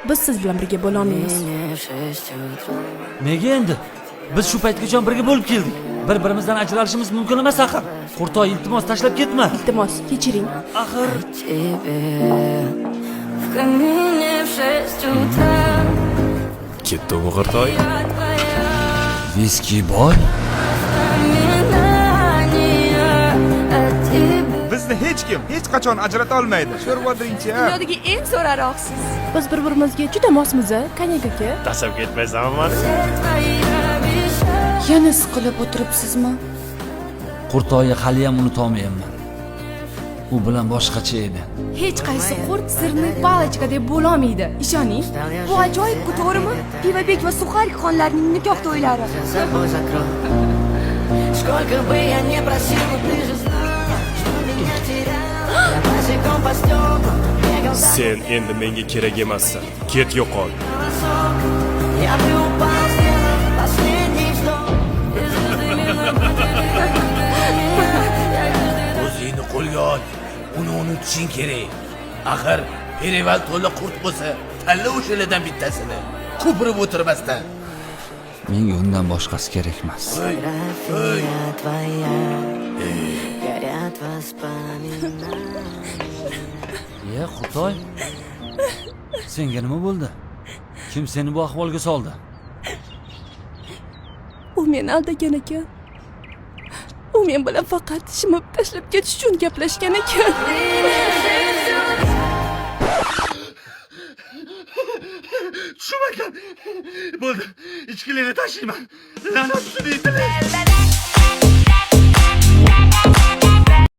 Biz siz bilan birga bo'lolmaymiz. Nega endi? Biz shu paytgacha birga bo'lib keldik. Bir-birimizdan ajralishimiz mumkin emas axir. Qurtoy, iltimos tashlab ketma. Iltimos, kechiring. Axir Тебе в камине в 6 утра. Ketdi bu Qurtoy. Viski bor. Воспоминания о тебе. Bizni hech kim hech qachon ajrata olmaydi. Sho'rva-dringchi. Dunyodagi eng zo'r aroqsiz. Biz bir-birimizga juda mosmiz, a, konyak aka. Tashlab ketmaysanmi mani? Все твои обещания. Yana siqilib o'tiribsizmi? Qurtoyni haliyam unutolmayapman. U bilan boshqacha edi. Hech qaysi qurt сырный палочка deb bo'lolmaydi. Ishoning. Bu ajoyib-ku, to'g'rimi? Pivabek va Suxarik xonlarning nikoh to'ylari. За собой закрой. Сколько бы я не просил, но ты же знала, что меня теряла. Я босиком по стеклам бегал за Sen endi menga kerak emassan. Ket, yo'qol. голосок. Я бы упал, сделав последний вздох. И звезды мимо меня. Я каждый O'zingni qo'lga ol. Uni unutishing kerak. Axir перевал to'la qurt bo'lsa, tanla o'shalardan bittasini. Ko'pirib o'tirmasdan. Menga undan boshqasi kerak emas. Фотография твоя. Горят воспоминания. Iye, Qurtoy. Senga nima bo'ldi? Kim seni bu ahvolga soldi? U meni aldagan ekan. U men bilan faqat shimib tashlab ketish uchun gaplashgan ekan. Tushum ekan. Bo'ldi. Ichkilikni tashlayman. La'nat.